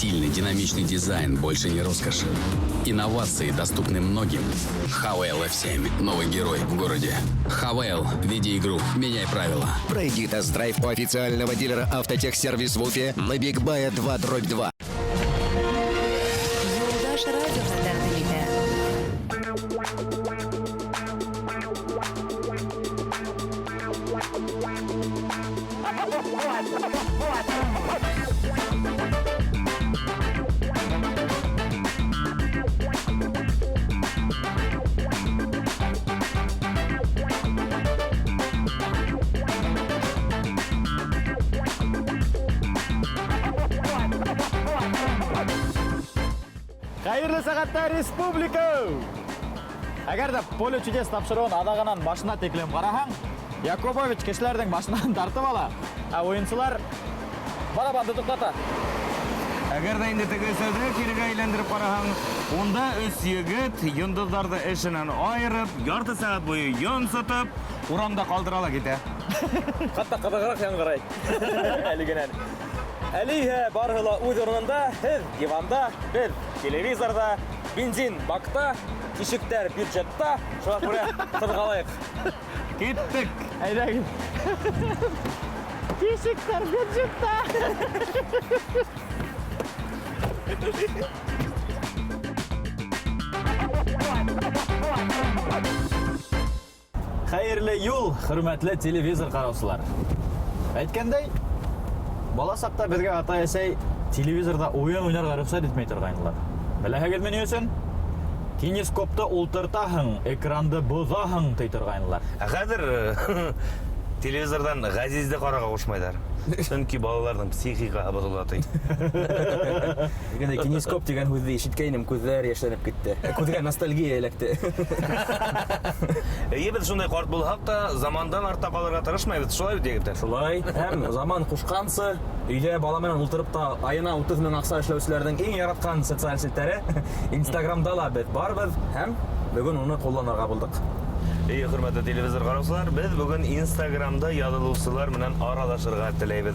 Стильный, динамичный дизайн больше не роскошь. Инновации доступны многим. Haval F7. Новый герой в городе. Haval. Веди игру. Меняй правила. Пройди тест-драйв у официального дилера «Автотехсервис» в Уфе на Бигбая 2/2. Юлдаш радиоһы тәҡдим итә. Хәйерле сәғәттә, республика! Әгәр ҙә «Поле чудес» тапшырыуын аҙағынан башына тиклем ҡараһаң, Якубович кешеләрҙең башынан тартып ала, ә уйынсылар барабанды туҡтата. Әгәр ҙә инде теге өсәүҙе кирегә әйләндереп ҡараһаң, унда өс егет йондоҙҙарҙы эшенән айырып, ярты сәғәт буйы йонсотоп, урамда ҡалдыра ла китә. Хатта ҡыҙығыраҡ яңғырай. Әлегенән. Әле иһә барыһы ла үҙ урынында, һеҙ диванда, беҙ телевизорҙа, бензин бакта, тишектәр бюджетта, шуға күрә ҡыҙғалайыҡ. Киттек. Әйҙәгеҙ. Тишектәр бюджетта. Хәйерле юл, хөрмәтле телевизор ҡараусылар. Әйткәндәй, бала саҡта беҙгә атай-әсәй телевизорҙа уйын уйнарға рөхсәт итмәй торғайнылар. Беләһегеҙме ни өсөн? Кинескопты ултыртаһың, экранды боҙаһың ти торғайнылар. Ә хәҙер телевизорҙан Ғәзизде ҡарарға ҡушмайҙар. Сөнки балаларҙың психикаһы боҙола ти. Әйткәндәй, кинескоп тигән һүҙҙе ишеткәйнем, күҙҙәр йәшләнеп китте. Күҙгә ностальгия эләкте. Эйе, беҙ шундай ҡарт булһаҡ та, замандан артта ҡалырға тырышмайбыҙ, шулай бит, егеттәр? Шулай. Һәм заман ҡушҡансы, өйҙә бала менән ултырып та айына 30 мең аҡса эшләүселәрҙең иң яратҡан социаль селтәре Инстаграмда ла беҙ барбыҙ һәм бөгөн уны ҡулланырға булдыҡ. Эйе, хөрмәтле телевизор ҡараусылар, беҙ бөгөн Инстаграмда яҙылыусылар менән аралашырға теләйбеҙ.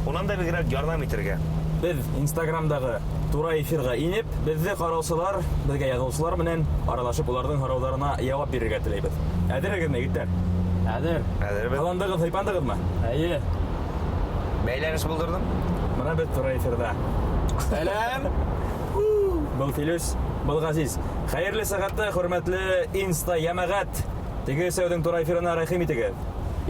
Унан да бигерәк ярҙам итергә. Беҙ Инстаграмдағы тура эфирға инеп, беҙҙе ҡараусылар, беҙгә яҙыусылар менән аралашып, уларҙың һорауҙарына яуап бирергә теләйбеҙ. Әҙерһегеҙме, егеттәр? Әҙер. Әҙербеҙ. Һыландығыҙ, һыйпандығыҙмы? Эйе. Бәйләнеш булдырҙым. Бына беҙ тура эфирҙа. Сәләм. Был Филүс, был Ғәзиз. Хәйерле сәғәттә, хөрмәтле Инста йәмәғәт. Теге өсәүҙең тура эфирына рәхим итегеҙ.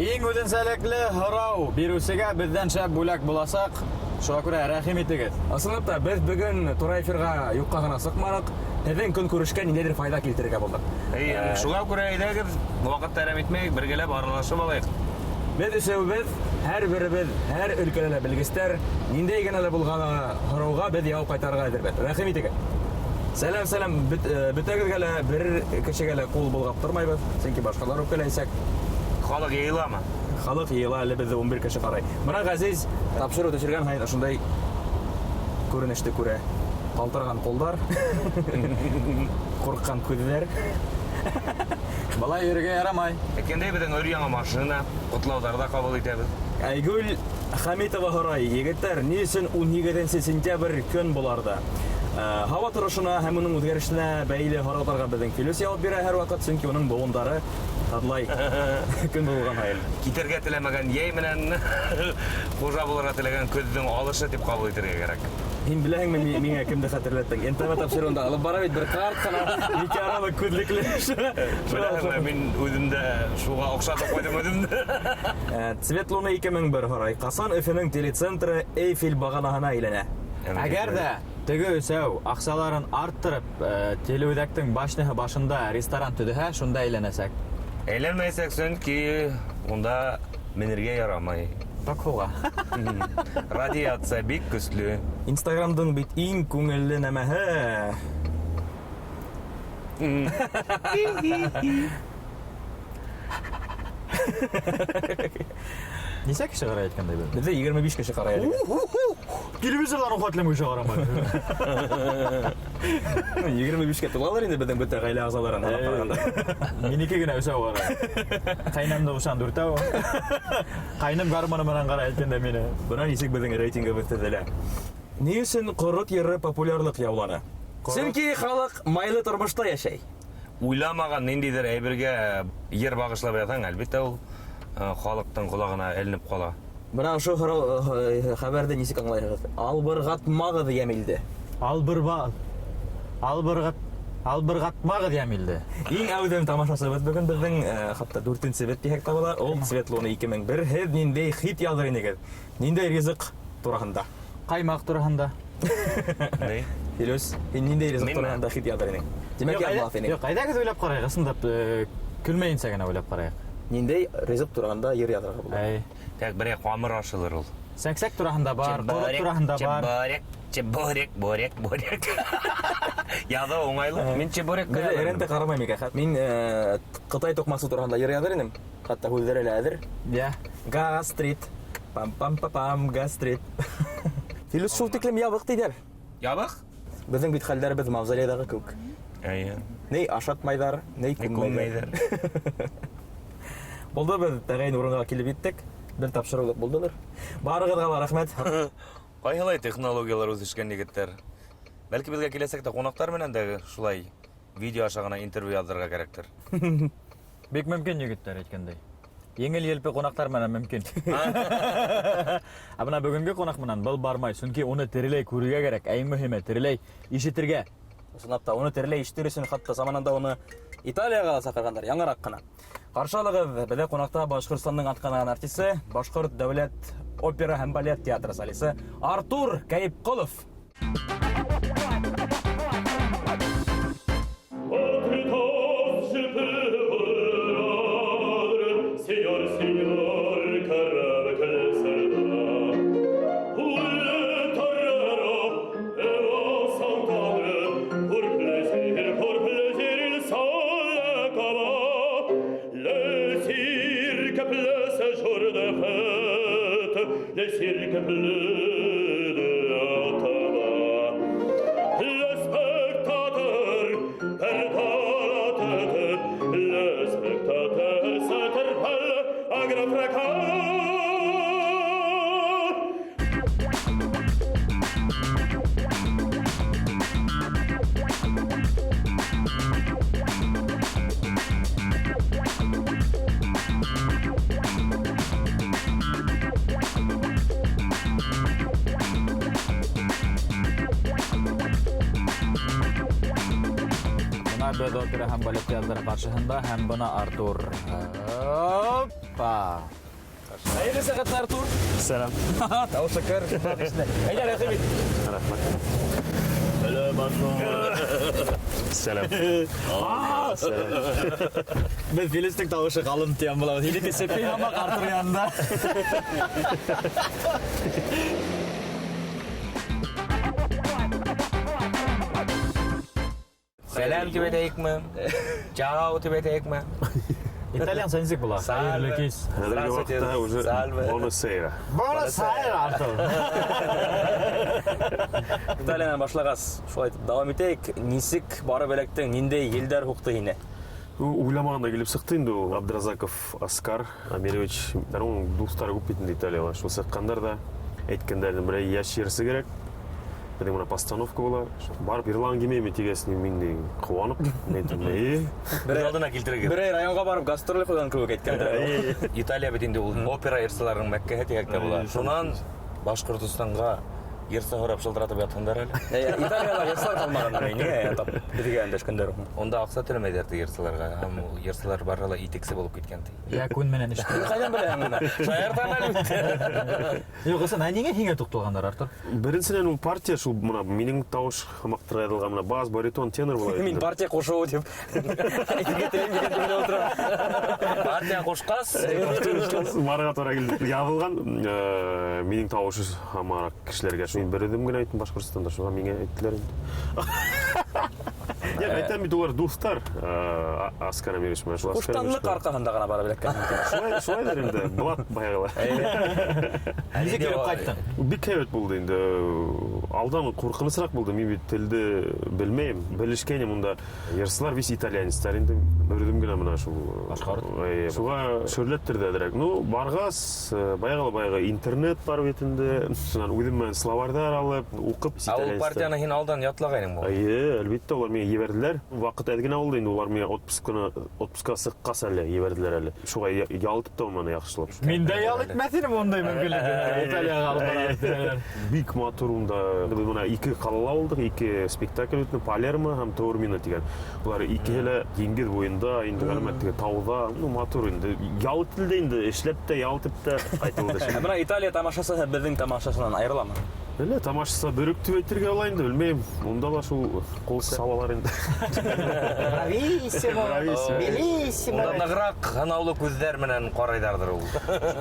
Иң үҙенсәлекле һорау биреүсегә беҙҙән шәп бүләк буласаҡ. Шуға күрә рәхим итегеҙ. Ысынлап та, беҙ бөгөн тура эфирға юҡҡа ғына сыҡманыҡ. Һеҙҙең көнкүрешкә ниндәйҙер файҙа килтерергә булдыҡ. Эйе, шуға күрә әйҙәгеҙ, ваҡыт әрәм итмәйек, бергәләп аралашып алайыҡ. Беҙ өсәүбеҙ, һәр беребеҙ, һәр өлкәлә лә белгестәр, ниндәй генә лә булған һорауға беҙ яуап ҡайтарырға әҙербеҙ. Рәхим итегеҙ. Сәләм, сәләм, бөтәгеҙгә лә, бер кешегә лә ҡул болғап тормайбыҙ, сөнки башҡалар үпкәләйәсәк. Халыҡ йыйыламы? Халыҡ йыйыла, әле беҙҙе 11 кеше ҡарай. Бына Ғәзиз тапшырыу төшөргән һайын ошондай күренеште күрә. Ҡалтыраған ҡулдар, ҡурҡҡан күҙҙәр. Былай йөрөргә ярамай. Әйткәндәй, беҙҙең өр-яңы машина, ҡотлауҙар ҙа ҡабул итәбеҙ. Айгөл Хәмитова һорай, егеттәр, ни өсөн 18 сентябрь көн буларҙы? Һауа торошона һәм уның үҙгәрешенә бәйле һорауҙарға беҙҙең Филүс яуап бирә һәр ваҡыт, сөнки уның быуындары татлай көн булған һайын. Китергә теләмәгән йәй менән хужа булырға теләгән көҙҙөң алышы тип ҡабул итергә кәрәк. Һин беләһеңме, миңә кемде хәтерләттең? НТВ тапшырыуында алып бара бит бер ҡарт ҡына метеоролог күҙлекле. Беләһеңме, мин үҙем дә шуға оҡшатып ҡуйҙым үҙемде. Цвет луны 2001 һорай. Ҡасан Өфөнөң телецентры Эйфель бағанаһына әйләнә? Әгәр ҙә теге өсәү аҡсаларын арттырып, телеүҙәктең башняһы башында ресторан төҙөһә, шунда әйләнәсәк. Әйләнмәйәсәк, сөнки унда менергә ярамай. Ток һуға. Радиация бик көслө. Инстаграмдың бит иң күңелле нәмәһе. Нисә кеше ҡарай әйткәндәй беҙ? Беҙҙе 25 кеше ҡарай әлегә. Телевизорҙан уҡ кеше ҡарамай. 25-кә тулалыр инде беҙҙең бөтә ғаилә ағзаларын һанап ҡарағанда. Минеке генә өсәү ҡарай. Ҡәйнәмде ҡушан дүртәү. Ҡайным гармоны менән ҡарай әйткәндә мине. Бына нисек беҙҙең рейтингыбыҙ төҙөлә. Ни өсөн ҡорот йыры популярлыҡ яуланы? Сөнки халыҡ майлы тормошта йәшәй. Уйламаған ниндәйҙер әйбергә йыр бағышлап яҙһаң, әлбиттә ул халыҡтың ҡолағына эленеп ҡала. Бына ошо һорау хәбәрҙе нисек аңлайһығыҙ? Албырғатмағыҙ Йәмилде. Албырғатмағыҙ Йәмилде. Иң әүҙем тамашасыбыҙ бөгөн беҙҙең, хатта дүртенсебеҙ тиһәк тә була, ул Светлана 2001. Һеҙ ниндәй хит яҙыр инегеҙ? Ниндәй ризыҡ тураһында? Ҡаймаҡ тураһында. Ни? Илүс, һин ниндәй ризыҡ Минме? тураһында хит яҙыр инең? Тимәк, яҙмаҫ инең. Юҡ, әйҙәгеҙ уйлап ҡарайыҡ, ысынлап, көлмәйенсә генә уйлап ҡарайыҡ. Ниндәй ризыҡ тураһында йыр яҙырға була? Әй. Так, берәй ҡамыр ашылыр ул. Сәксәк тураһында бар, ҡорот тураһында бар. Чебурек, чебурек, бурек, бурек. Яҙыу уңайлы. Мин чебурек Беҙ ҡараймын. РНТ ҡарамайым икән. Мин Ҡытай тоҡмасы тураһында йыр яҙыр инем. Хатта һүҙҙәре лә әҙер. Йә. Гастрит. Пам-пам-па-пам, гастрит. Филүс шул тиклем ябыҡ тиҙәр. Ябыҡ? Беҙҙең бит хәлдәребеҙ мавзолейҙағы кеүек. Әйе. Ней ашатмайҙар, ней Ней күммәйҙәр. күммәйҙәр. Булды, беҙ тәғәйен урынға килеп еттек. Бер тапшырыулыҡ булдылыр. Барығыҙға ла рәхмәт. Ҡайһылай технологиялар үҫешкән, егеттәр. Бәлки беҙгә киләсәктә ҡунаҡтар менән дә шулай видео аша ғына интервью яҙырға кәрәктер. Бик мөмкин, егеттәр, әйткәндәй. Еңел елпе ҡунаҡтар менән мөмкин. Ә бына бөгөнгө ҡунаҡ менән был бармай, сөнки уны тереләй күрергә кәрәк, ә иң мөһиме тереләй ишетергә. Ысынлап та, уны тереләй ишетер өсөн хатта заманында уны Италияға ла саҡырғандар, яңыраҡ ҡына. Ҡаршы алығыҙ, беҙҙә ҡунаҡта Башҡортостандың атҡаҙанған артисы, Башҡорт дәүләт опера һәм балет театры солисы Артур Кәйепҡолов. Беҙ опера һәм балет театры ҡаршыһында һәм бына Артур. Опа! Хәйерле сәғәт, Артур. Сәләм. Тауышы кер. Әйҙә, рәхим ит. Рәхмәт. Сәләм, Артур. Сәләм. Беҙ Филистең тауышы ҡалын тигән булабыҙ. Һинеке сепей һымаҡ Артур янында. Сәләм тип әйтәйекме? Чао тип әйтәйекме? Итальянса нисек була? Сальве. Хәйерле кис. Хәҙерге ваҡытта уже Сальве. Бонасейра. Бонасейра, Артур. Италиянан башлағас, шулай итеп дауам итәйек. Нисек барып эләктең, ниндәй елдәр һуҡты һине? Уйламағанда килеп сыҡты инде ул. Абдразаков Оскар Амирович, уның дуҫтары күп бит инде Италияла. Шул сыҡҡандар ҙа әйткәндәр, берәй йәш йырсы кәрәк. Беҙҙең бына постановка була. Барып йырлаған килмәйме тигәс, мин ни ҡыуанып, мин әйтәм, эйе. Бер алдына килтерегеҙ. Берәй районға барып гастроль ҡуйған кеүек әйткәндәр. Италия бит инде ул опера йырсыларының мәккәһе тиһәк тә була. Шунан Башҡортостанға йырсы һорап шылтыратып ятһындар әле. Эйе, Италияла йырсылар ҡалмағандар, ниңә тап беҙгә өндәшкәндәр? Унда аҡса түләмәйҙәр ти йырсыларға, һәм ул йырсылар бары ла итексе булып киткән ти. Йә, күн менән эштә. Һин ҡайҙан беләһең уны? Шаяртам әлбиттә. Юҡ, ысын, ә ниңә һиңә туҡталғандар, Артур? Беренсенән ул партия шул бына минең тауыш һымаҡтыр яҙылған, бына бас, баритон, тенор була бит Мин инде. партия ҡушыуы тип әйтергә теләйем тигән төбөнә ултырам. Партия ҡушҡас, Барырға тура килде. Яҙылған, минең тауыш һымаҡ кешеләргә. Шул мин бер үҙем генә әйттем Башҡортостанда, шуға миңә әйттеләр инде. Юҡ, әйтәм бит, улар дуҫтар. Оскар Амирович менән шул Оскар Ҡуштанлыҡ Амирович. арҡаһында ғына барып эләккән. Шулай, шулайҙыр инде, Булат баяғы ла. Нисек йөрөп ҡайттың? Бик һәйбәт булды инде. Алдан ҡурҡынысыраҡ булды. Мин бит телде белмәйем. Белешкәйнем унда. Йырсылар весь итальянецтар инде. Бер үҙем генә мына шул. Башҡорт. Шуға шөрләттерҙе әҙерәк. Ну, барғас, баяғы ла баяғы интернет бар бит инде. Шунан үҙем менән словарҙар алып, уҡып Ә ул итальянецтар. партияны һин алдан ятлағайның бу. Эйе, әлбиттә, улар миңә ебәрҙеләр. Ваҡыт әҙ генә булды инде, улар миңә отпускка сыҡҡас әле ебәрҙеләр әле. Шуға ял итеп тә булманы яҡшылап. Мин дә ял итмәҫ инем ундай мөмкинлекте. Италияға алып бара. Бик матур унда. Беҙ бына ике ҡалала булдыҡ, ике спектакль үтте, Палермо һәм Таурмина тигән. Улар икеһе лә диңгеҙ буйында, инде ғәләмәт теге тауҙа, ну, матур инде. Ял ителде инде, эшләп тә, ял итеп тә ҡайтылды. Ә бына Италия тамашасы беҙҙең тамашасынан айырыламы? Әллә тамашасы бер үк тип әйтергә була инде, белмәйем. Унда ла шул ҡул сабалар инде. Брависсимо, Брависсимо. белиссимо. Унда нығыраҡ һынаулы күҙҙәр менән ҡарайҙарҙыр ул.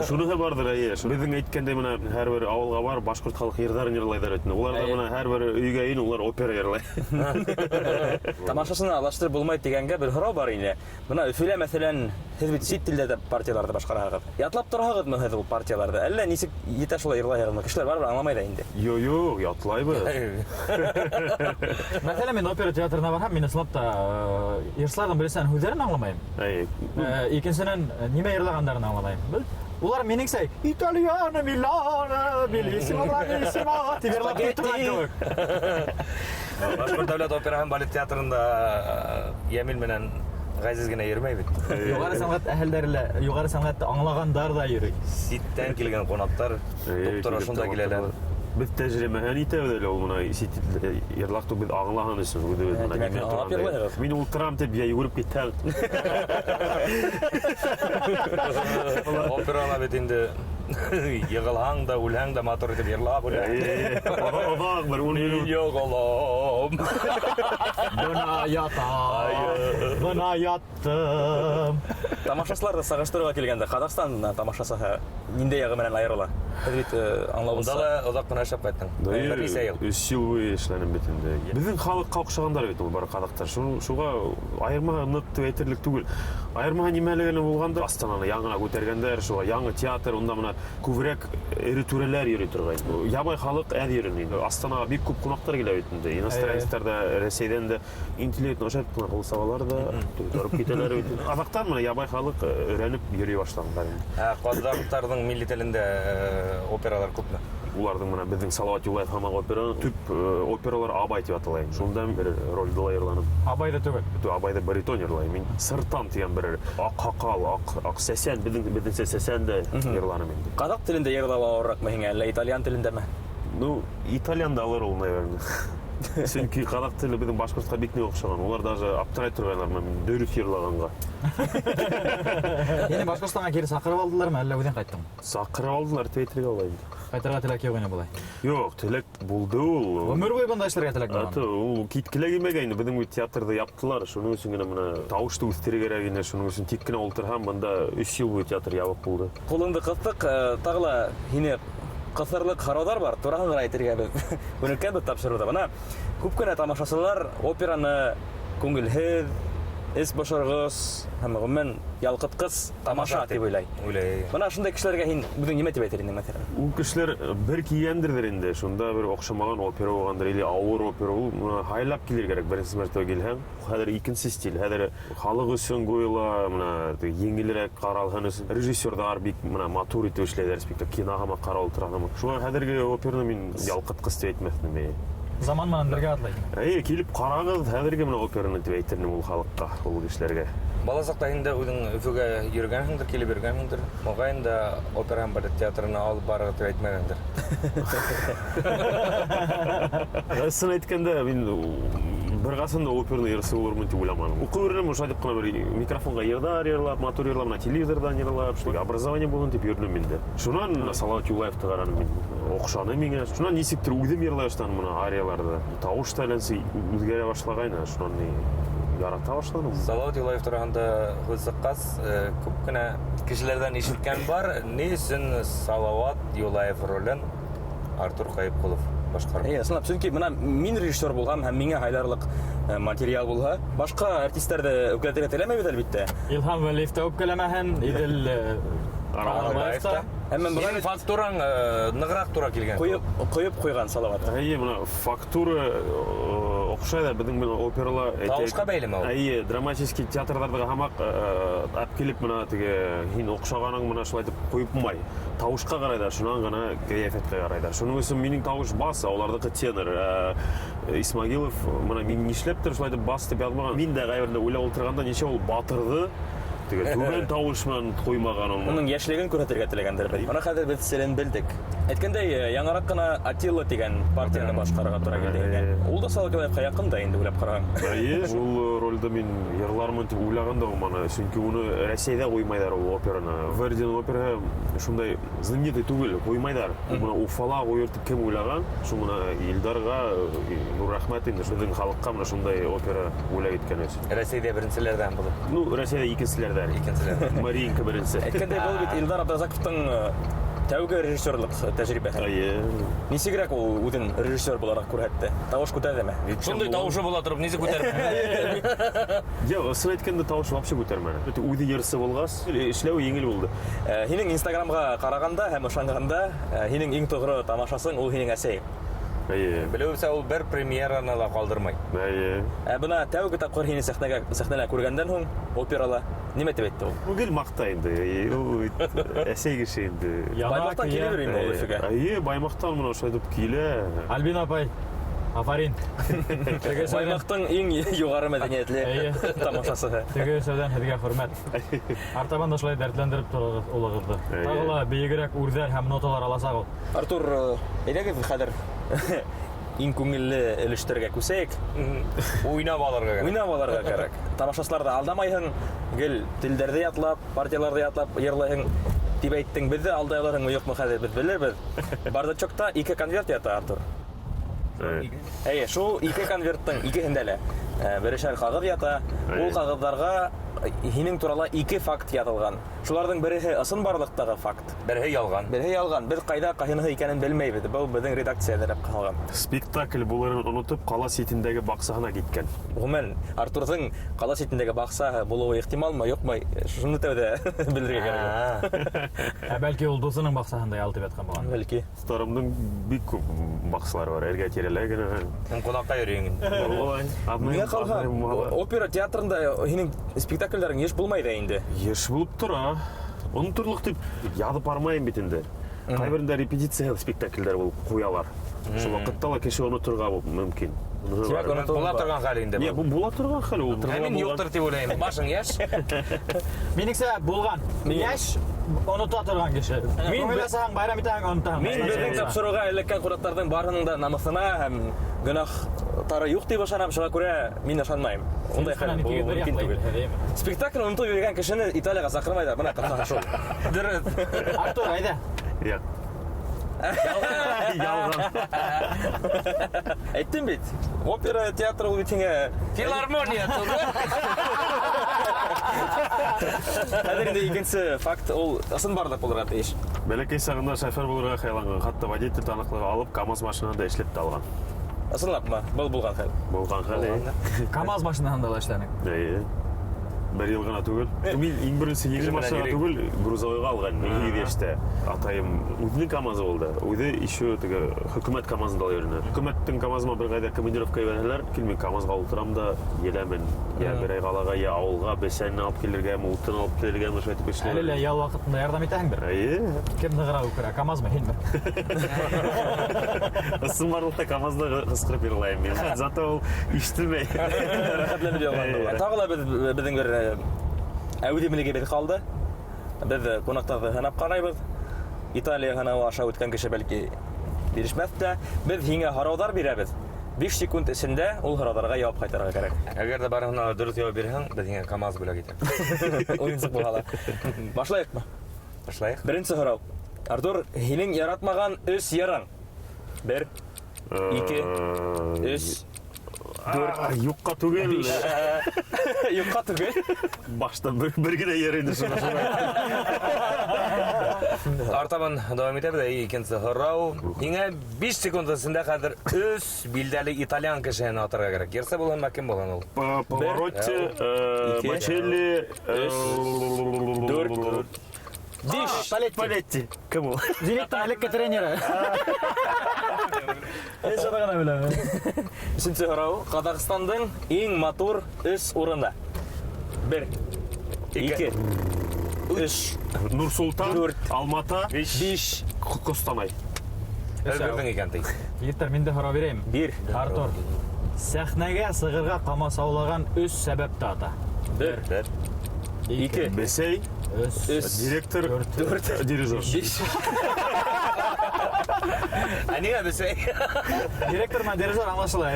Шуныһы барҙыр, эйе. Беҙҙең әйткәндәй менә һәр бер ауылға барып башҡорт халыҡ йырҙарын йырлайҙар бит инде. Улар ҙа Эйе. бына һәр бер өйгә ин, улар опера йырлай. Тамашасыны алыштырып булмай тигәнгә бер һорау бар ине. Бына Өфөлә, мәҫәлән, һеҙ бит сит телдә дә партияларҙы башҡараһығыҙ. Ятлап тораһығыҙмы һеҙ ул партияларҙы? Әллә нисек етә шулай йырлайһығыҙмы? Кешеләр барыбер аңламай ҙа инде. Йо, йо, ятлайбыҙ. Мәҫәлән, мин опера театрына барһам, мин ысынлап та йырсыларҙың береһенән һүҙҙәрен аңламайым. Эйе. Икенсенән, нимә йырлағандарын аңламайым. Бел, улар минеңсә Итальяно, Милано, белиссимо, брависсимо тип йырлап китеп торған кеүек. Башҡорт дәүләт опера һәм балет театрында Йәмил менән Ғәзиз генә йөрөмәй бит. Юғары сәнғәт әһелдәре лә, юғары сәнғәтте аңлағандар ҙа йөрөй. Ситтән килгән ҡунаҡтар туп-тура шунда киләләр. Беҙ тәжрибәһен итәбеҙ әле ул бына сит йырлаҡты беҙ аңлаған өсөн үҙебеҙ бына Тимәк, нимә аңлап туранда. йырлайһығыҙ. Мин ултырам тип, я йүгереп китһәң. Операла бит инде йығылһаң да, үлһәң дә матур итеп йырлап үлә. Оҙаҡ бер ун минут. Йығылам. Бына ятам, бына яттым. Тамашасыларҙы сағыштырырға килгәндә, Ҡаҙағстан тамашасыһы ниндәй яғы менән айырыла? Һеҙ бит аңлауынса. Унда ла оҙаҡ ҡына эшләп ҡайттың. Бер нисә йыл. Өс йыл буйы эшләнем бит инде. Беҙҙең халыҡҡа оҡшағандар бит ул бары ҡаҙаҡтар. Шуға айырма ныҡ тип әйтерлек түгел. Айырма нимәле генә булғандыр? Астананы яңына күтәргәндәр, шуға яңы театр, унда бына күберәк эре түрәләр йөрөй торғайны. Ябай халыҡ әҙ йөрөнө инде. Астанаға бик күп ҡунаҡтар килә бит инде. Иностранецтар ҙа, Рәсәйҙән дә интеллект ошап ҡына ҡул сабалар ҙа, торып китәләр бит. Аҙаҡтан бына ябай халыҡ өйрәнеп йөрөй башлағандар инде. Ә ҡаҙаҡтарҙың милли телендә опералар күпме? Уларҙың бына беҙҙең Салауат Юлаев һамаҡ опера, төп опералар Абай тип атала инде. Шунда бер ролде ла йырланым. Абай ҙа түгел. Тү, Абайҙа баритон йырлайым. Мин Сыртан тигән бер аҡ һаҡал, аҡ сәсән, беҙҙеңсә сәсән дә йырланым инде. Ҡаҙаҡ телендә йырлау ауырыраҡмы һиңә, әллә итальян телендәме? Ну, итальян да алыр ул, наверное. Сөнки ҡаҙаҡ теле беҙҙең башҡортҡа бик ныҡ оҡшаған. Улар даже аптырай торғайнылар, мин дөрөҫ йырлағанға. Һине Башҡортостанға кире саҡырып алдылармы, әллә үҙең ҡайттыңмы? Саҡырып алдылар тип әйтергә була инде. Ҡайтырға теләк юҡ ине былай. Юҡ, теләк булды ул. Ғүмер буйы бында эшләргә теләк булған. Аты, ул киткелә килмәгән инде. Беҙҙең бит театрҙы яптылар. Шуның өсөн генә бына тауышты үҫтерергә кәрәк ине. Шуның өсөн тик кенә ултырһам, бында өс йыл буйы театр ябыҡ булды. Ҡулыңды ҡыҫтыҡ, тағы ла һине ҡыҫырлыҡ һорауҙар бар. Тураһын ғына әйтергә беҙ күнеккәнбеҙ тапшырыуҙа. Бына күп кенә тамашасылар операны күңелһеҙ, эс бошорғос һәм ғөмүмән ялҡытҡыс тамаша тип уйлай. Уйлай. Бына шундай кешеләргә һин үҙең нимә тип әйтер инең, мәҫәлән? Ул кешеләр бер кигәндерҙер инде. Шунда бер оҡшамаған опера булғандыр или ауыр опера. Ул бына һайлап килер кәрәк. Беренсе мәртәбә килһәң, хәҙер икенсе стиль. Хәҙер халыҡ өсөн ҡуйыла, бына теге еңелерәк ҡаралһын өсөн. Режиссерҙар бик бына матур итеп эшләйҙәр спектакль. Кино һымаҡ ҡарап ултыраһың. Шуға хәҙерге операны мин ялҡытҡыс тип әйтмәҫ инем. Заман менән бергә атлай. Әйе, килеп ҡарағыҙ хәҙерге бына операны тип әйтер инем ул халыҡҡа, ул кешеләргә. Бала саҡта инде үҙең Өфөгә йөрөгәнһеңдер, килеп йөрөгәнһеңдер. Моғайын да опера һәм балет театрына алып барырға тип әйтмәгәндер. Ысын әйткәндә, мин бер ҡасан да операны йырсы булырмын тип уйламаным. Уҡып йөрөнөм, ошолай тип ҡына бер микрофонға йырҙар йырлап, матур йырлап, бына телевизорҙан йырлап, шулай образование булһын тип йөрөнөм инде. Шунан Салауат Юлаевты ҡараным мин. Оҡшаны миңә. Шунан нисектер үҙем йырлай башланым бына арияларҙы. Тауыш та әллә үҙгәрә башлағайны, шунан ни ярата башланым. Салауат Юлаев тураһында һүҙ сыҡҡас, күп кенә кешеләрҙән ишеткән бар, ни өсөн Салауат Юлаев ролен Артур Ҡәйепҡолов башҡарған? Эйе, ысынлап, сөнки бына мин режиссер булһам һәм миңә һайларлыҡ материал булһа, башҡа артистәрҙе үпкәләтергә теләмәйбеҙ, әлбиттә. Илһам Вәлиев тә үпкәләмәһен, Иҙел Аралбаев та. Әммә бына Һинең фактураң нығыраҡ тура килгән. Ҡойоп ҡуйған Салауат. Әйе, бына фактура оҡшай ҙа беҙҙең бына операла. Тауышҡа бәйлеме ул? Әйе, драматический театрҙарҙа һамаҡ алып килеп бына теге һин оҡшағаның бына шулай итеп ҡуйып булмай. Тауышҡа ҡарайҙар, шунан ғына ҡиәфәткә ҡарайҙар. Шуның өсөн минең тауыш бас, ә уларҙыҡы тенор. Исмагилов бына мин нишләптер шулай итеп бас тип яҙмаған. Мин дә ҡайберендә уйлап ултырғанда нисә ул батырҙы теге түбән тауыш менән ҡуймаған ул. Уның йәшлеген күрһәтергә теләгәндер бит. Бына хәҙер беҙ серен белдек. Әйткәндәй, яңыраҡ ҡына Атилла тигән партияны башҡарырға тура килде һиңә. Ул да Салауат яҡын да инде уйлап ҡараһаң. Әйе, ул ролде мин йырлармын тип уйлаған да булманы. Сөнки уны Рәсәйҙә ҡуймайҙар ул операны. Вердиның операһы шундай знаменитый түгел, ҡуймайҙар. Бына Уфала ҡуйыр тип кем уйлаған? Шул бына Илдарға ҙур рәхмәт инде, беҙҙең халыҡҡа бына шундай опера бүләк иткән өсөн. Рәсәйҙә беренселәрҙән булып. Ну, Рәсәйҙә икенселәрҙән. Икенселәрҙән. Мариинка беренсе. Әйткәндәй, был бит Илдар Абдразаковтың тәүге режиссерлыҡ тәжрибәһе. Әйе. Нисегерәк ул үҙен режиссер булараҡ күрһәтте? Тауыш күтәрҙеме? Шундай тауышы була тороп, нисек күтәрҙе? Юҡ, ысын әйткәндә тауыш вообще күтәрмәне. Бит үҙе йырсы булғас, эшләү еңел булды. Һинең Инстаграмға ҡарағанда һәм ышанғанда, һинең иң тоғро тамашасың ул һинең әсәйең. Әйе. Белеүемсә, ул бер премьераны ла ҡалдырмай. Әйе. Ә бына тәүге тапҡыр һине сәхнәлә күргәндән һуң операла нимә тип әйтте ул? Ул гел маҡтай инде. Әйе, ул әсәй кеше инде. Баймаҡтан килә бер инде ул Өфөгә. Әйе, Баймаҡтан бына ошолай итеп килә. Альбина апай, афарин. Баймаҡтың иң юғары мәҙәниәтле тамашасыһы. Теге өсәүҙән һеҙгә хөрмәт. Артабан да шулай дәртләндереп тороғоҙ улығыҙҙы. Тағы ла бейегерәк үрҙәр һәм ноталар аласаҡ ул. Артур, әйҙәгеҙ хәҙер иң күңелле өлөштәргә күсәйек. Уйнап алырға кәрәк. Уйнап алырға кәрәк. Тамашасыларҙы алдамайһың, гел телдәрҙе ятлап, партияларҙы ятлап йырлайһың тип әйттең. Беҙҙе алдай алырһыңмы, юҡмы, хәҙер беҙ белербеҙ. Бардачокта 2 конверт ята, Артур. Әйе, шул 2 конверттың икеһендә лә берешәр ҡағыҙ ята. Ул ҡағыҙҙарға һинең турала 2 факт яҙылған. Шуларҙың береһе ысынбарлыҡтағы факт. Береһе ялған. Береһе ялған. Беҙ ҡайҙа ҡайһыныһы икәнен белмәйбеҙ. Был беҙҙең редакция әҙерләп ҡалған. Спектакль булырын онотоп, ҡала ситендәге баҡсаһына киткән. Ғөмүмән, Артурҙың ҡала ситендәге баҡсаһы булыуы ихтималмы, юҡмы? Шуны тәүҙә белергә кәрәк. Ә бәлки ул дуҫының баҡсаһында ял итеп ятҡан булған. Бәлки. Дуҫтарымдың бик күп баҡсалары бар, эргә тирәлә генә. Һин ҡунаҡҡа йөрөйһөң инде. Улай. Миңә ҡалһа, опера театрында һинең спектаклдәрың йыш булмай ҙа инде. Йыш булып тора. Оноторлоҡ тип яҙып бармайым бит инде. Ҡайберендә репетиция спектаклдәр булып ҡуялар. Шул ваҡытта ла кеше оноторға мөмкин. Тимәк, онотолма. Була торған хәл инде Не, был. бу була торған хәл ул. Ә мин юҡтыр тип уйлайым. Башың йәш. Минеңсә, булған. Йәш онота торған кеше. Мин Күңел асаһаң, байрам итәһең, онотаһың. Мин беҙҙең тапшырыуға эләккән ҡунаҡтарҙың барыһының да намыҫына һәм гөнаһтары юҡ тип ышанам, шуға күрә мин ышанмайым. Ундай хәл булыуы мөмкин түгел. Спектакль онотоп йөрөгән кешене Италияға саҡырмайҙар, бына ҡыҫҡаһы шул. Дөрөҫ. Артур, әйҙә. Юҡ. Ялған. Әйттем бит. Опера театры ул бит һиңә Филармония түгел. Хәҙер инде икенсе факт ул ысынбарлыҡ булырға тейеш. Бәләкәй сағында шофер булырға хыялланған, хатта водитель таныҡлығы алып, КАМАЗ машинаһында эшләп тә алған. Ысынлапмы? Был булған хәл. Булған хәл, әйе. КАМАЗ машинаһында ла эшләнең. Әйе. Бер йыл ғына түгел. Мин иң беренсе еңел Кеше менән машина йөрөй. түгел, грузовойға алған, мин һигеҙ йәштә. Атайым үҙенең КАМАЗы булды. Үҙе еще теге хөкүмәт КАМАЗында ла йөрөнө. Хөкүмәттең КАМАЗыма бер ҡайҙа командировка ебәрһәләр, килмей КАМАЗға ултырам да еләмен. Я бер ай ҡалаға, я ауылға бесәнне алып килергәме, утын алып килергәме, шулай итеп эшләйем. Әле лә ял ваҡытында ярҙам итәһеңдер. Әйе. Кем нығыраҡ үкерә, КАМАЗмы, һинме? Ысынбарлыҡта КАМАЗда ҡысҡырып йырлайым мин. Зато ул ишетелмәй. Рәхәтләнеп ялған була. Тағы ла беҙҙең бер әүҙемлегебеҙ ҡалды. Беҙ ҡунаҡтарҙы һынап ҡарайбыҙ. Италия һынауы аша үткән кеше бәлки бирешмәҫ тә. Беҙ һиңә һорауҙар бирәбеҙ. 5 секунд эсендә ул һорауҙарға яуап ҡайтарырға кәрәк. Әгәр ҙә барыһына дөрөҫ яуап бирһәң, беҙ һиңә КАМАЗ бүләк итәбеҙ. Уйынсыҡ булһа ла. Башлайыҡмы? Башлайыҡ. Беренсе һорау. Артур, һинең яратмаған 3 йырың. 1, 2, 3, 4. Юҡҡа түгел. Юҡҡа түгел. Башта бер генә йыр инде шуны. Артабан дауам итәбеҙ. Әй, икенсе һорау. Һиңә 5 секунд эсендә хәҙер 3 билдәле итальян кешеһен атарға кәрәк. Йырсы булһынмы, кем булһын ул? Паваротти, Ике, Бочелли, өс, 4, Биш. Палетти. Палетти. Кем ул? Зениттың элекке тренеры. Мин шуны гына беләм. Өсөнсө һорау. Ҡаҙағстандың иң матур өс урыны. Бер. Ике. Өс. Нур-Султан, Дүрт. Алмата, Биш. Ҡостанай. Өлгөрҙөң икән ти. Егеттәр, мин дә һорау бирәйем. Бир. Артур. Сәхнәгә сығырға ҡамасаулаған өс сәбәпте ата. Бер. Бер. Ике. Бесей, Өс. Өс. директор, Дүрт. дирижер. Биш. Ә ниңә бесәй? Директор менән дирижер аңлашыла.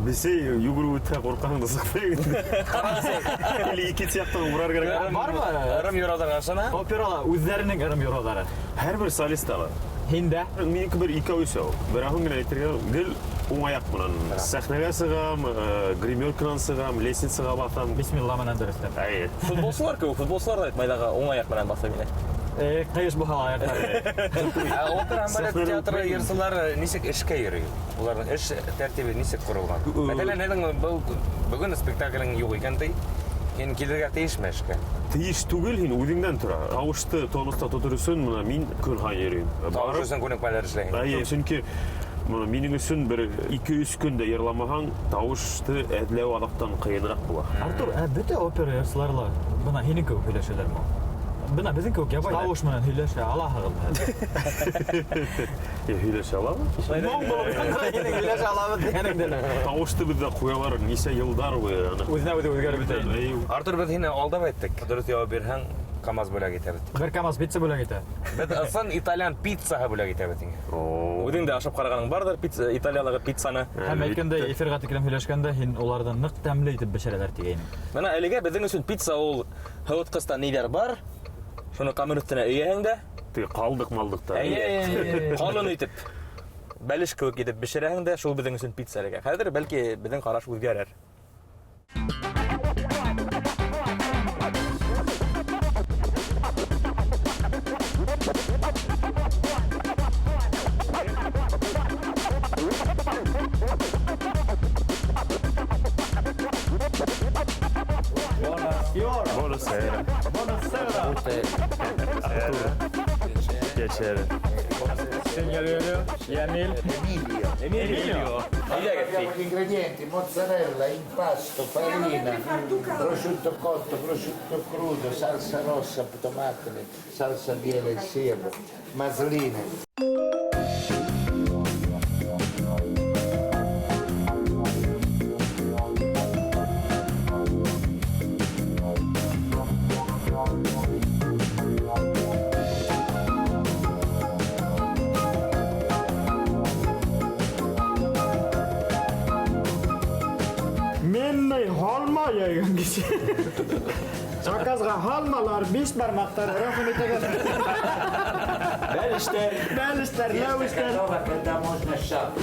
Бесей йүгереп үтә ҡурҡаһың да сыҡмай. Или ике яҡтан урар кәрәк. Бармы? Ырым юрауҙарға ышана. Операла үҙҙәренең ырым юрауҙары. Һәр бер солиста бар. Һиндә Минеке бер икәү өсәү. Берәүһен генә әйтергә гел уң аяҡ менән. Сәхнәгә сығам, гримерканан сығам, лестницаға баҫам. бисмилла менән дөрөҫләп. Әйе. Футболсылар кеүек, футболсылар да бит майҙанға уң аяҡ менән баҫа мине. Ҡыйыш булһа ла аяҡтары. Ә опера һәм балет Сәхнәне театры үпмәйем. йырсылары нисек эшкә йөрөй? Уларҙың эш тәртибе нисек ҡоролған? Мәҫәлән, һеҙҙең был бөгөн спектаклең юҡ икән ти. Һин килергә тейешме эшкә? Тейеш түгел, һин үҙеңдән тора. Тауышты тонуста тотор өсөн мына мин көн һайын йөрөйөм. Тауыш өсөн күнекмәләр эшләйһең. Әйе, сөнки мына минең өсөн бер 2-3 көндә йырламаһаң, тауышты әҙләү аҙаҡтан ҡыйыныраҡ була. Артур, ә бөтә опера йырсылары ла бына һинең кеүек һөйләшәләрме? Бына беҙҙең кеүек ябай тауыш менән һөйләшә алаһығыҙмы? Һөйләшә алабыҙ. Моң булып яңғырай һинең һөйләшә алабыҙ тигәнеңде лә. Тауышты беҙҙә ҡуялар нисә йылдар буйы. Аны. Үҙенә үҙе үҙгәреп бөтә инде. Әйе. Артур, беҙ һине алдап әйттек. Дөрөҫ яуап бирһәң, КАМАЗ бүләк итәбеҙ. Бер КАМАЗ пицца бүләк итә. Беҙ ысын итальян пиццаһы бүләк итәбеҙ һиңә. Үҙең дә ашап ҡарағаның барҙыр, пицца, италиялағы пиццаны. Һәм әйткәндәй, эфирға тиклем һөйләшкәндә һин уларҙы ныҡ тәмле итеп бешерәләр тигәйнең. Бына әлегә беҙҙең өсөн пицца ул һыуытҡыста ниҙәр бар, шуны ҡамыр өҫтөнә өйәһең дә, Теге ҡалдыҡ-малдыҡ та. Әйе, ҡалын итеп, бәлеш кеүек итеп бешерәһең дә, шул беҙҙең өсөн пицца әлегә. Хәҙер бәлки беҙҙең ҡараш үҙгәрер. Buonasera. Buonasera. Piacere. Emil. Emilio. Abbiamo gli ingredienti: mozzarella, impasto, farina, prosciutto cotto, prosciutto crudo, salsa rossa, tomate, salsa miele e sebo, masline. Menni holma yegan kishi. Заказга алмалар, биш бармактар, рәхим итегез. Бәлештәр. Бәлештәр, ләвештәр. Готово, когда можно шапку.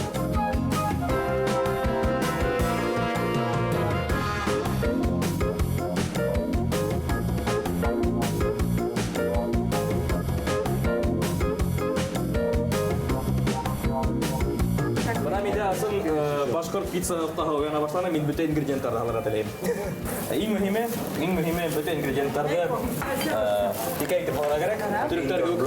Бына миндә ысын башҡорт пицца оҫтаһы уяна башланы, мин бөтә ингредиенттарҙы һалырға теләйем. Иң мөһиме, иң мөһиме бөтә ингредиенттарҙы тикә итеп һалырға кәрәк. Төрөктәр кеүек.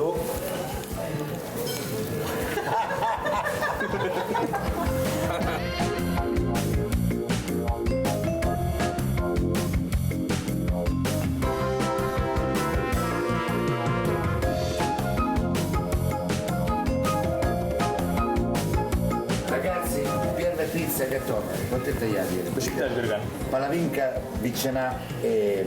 Ragazzi, первая пицца готова. Вот это я делаю. Бешектәр биргән. Пalavinka, vicena e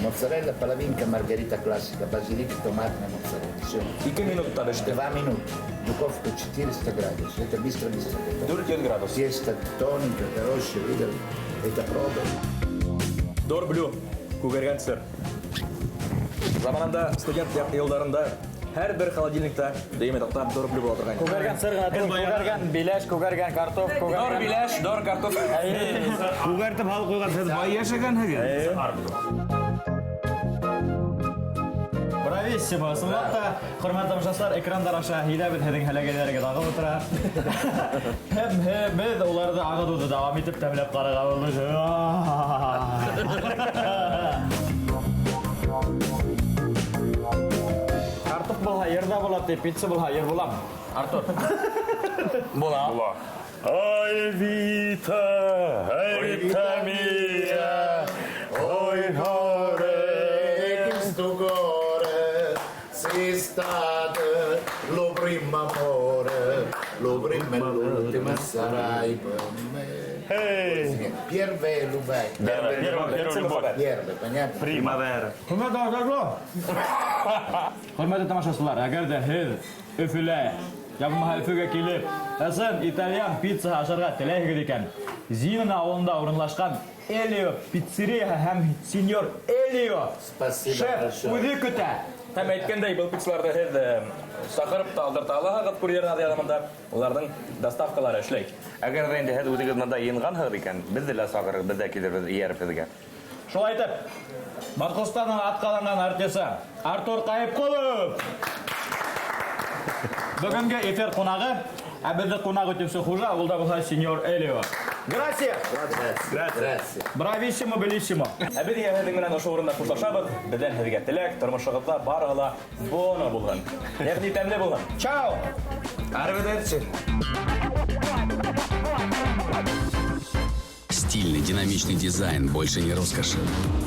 mozzarella, пalavinka, margherita classica, basilico, tomate e mozzarella. Все. Ике минутта беште. 2 минуты. Духовка 400 градусов. Это быстро-быстро готово. 400 градус. Тесто тоненькое, хорошее, видел? Это проба. Дорблю, күгәргән сыр. Заманында студент йылдарында һәр бер холодильникта дөйөм ятаҡта дорблю була торған. Күгәргән сыр ғына түгел, күгәргән биләш, күгәргән картоф, Дор күгәргән биләш, дор картоф. Күгәртеп һалып ҡуйған, һеҙ бай йәшәгәнһегеҙ. Брависсимо. Ысынлап та, хөрмәтле тамашасылар, экрандар аша һиҙәбеҙ һеҙҙең һәләкәйҙәрегеҙ ағып ултыра. Һәм беҙ уларҙы ағытыуҙы дауам итеп тәмләп ҡарарға булдыҡ. булһа, йыр ҙа була, ти, пицца булһа, йыр буламы? Артур. Була. Була. Ай, Вита, ай, Вита мия, ой, горе. Questo cuore sei stato lo primo amore, lo primo e l'ultimo sarai per me. Эй. Первая любовь. Да, да, первая любовь. Первая, понятно? Примавера. Хөрмәтле Артур. Хөрмәтле тамашасылар, әгәр ҙә һеҙ Өфөлә, я булмаһа Өфөгә килеп, ысын итальян пиццаһы ашарға теләйһегеҙ икән, Зинино ауылында урынлашҡан Элио пиццерияһы һәм сеньор Элио Спасибо шеф большое. үҙе көтә. Һәм әйткәндәй, был пиццаларҙы һеҙ саҡырып та алдырта алаһығыҙ курьер ярҙамында. Уларҙың доставкалары эшләй. Әгәр ҙә инде һеҙ үҙегеҙ бында йыйынғанһығыҙ икән, беҙҙе лә саҡырығыҙ, беҙ ҙә килербеҙ эйәреп һеҙгә. Шулай итеп, Башҡортостандың атҡаҙанған артисы Артур Ҡайыпҡолов. Бөгөнгө эфир ҡунағы, ә беҙҙе ҡунаҡ итеүсе хужа, ул да булһа сеньор Элио. Grazie. Grazie. Grazie. Брависсимо, белиссимо. Ә беҙ һеҙҙең менән ошо урында хушлашабыҙ. Беҙҙән һеҙгә теләк, тормошоғоҙҙа барыһы ла буоно булһын. Йәғни тәмле булһын. Чао. Arrivederci. Стильный, динамичный дизайн больше не роскошь.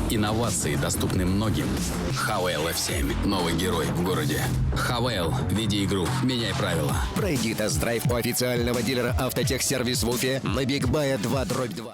Инновации доступны многим. Хавейл F7. Новый герой в городе. Хавейл. Веди игру. Меняй правила. Пройди тест-драйв у официального дилера «Автотехсервис» в Уфе на Бигбая 2 дробь 2.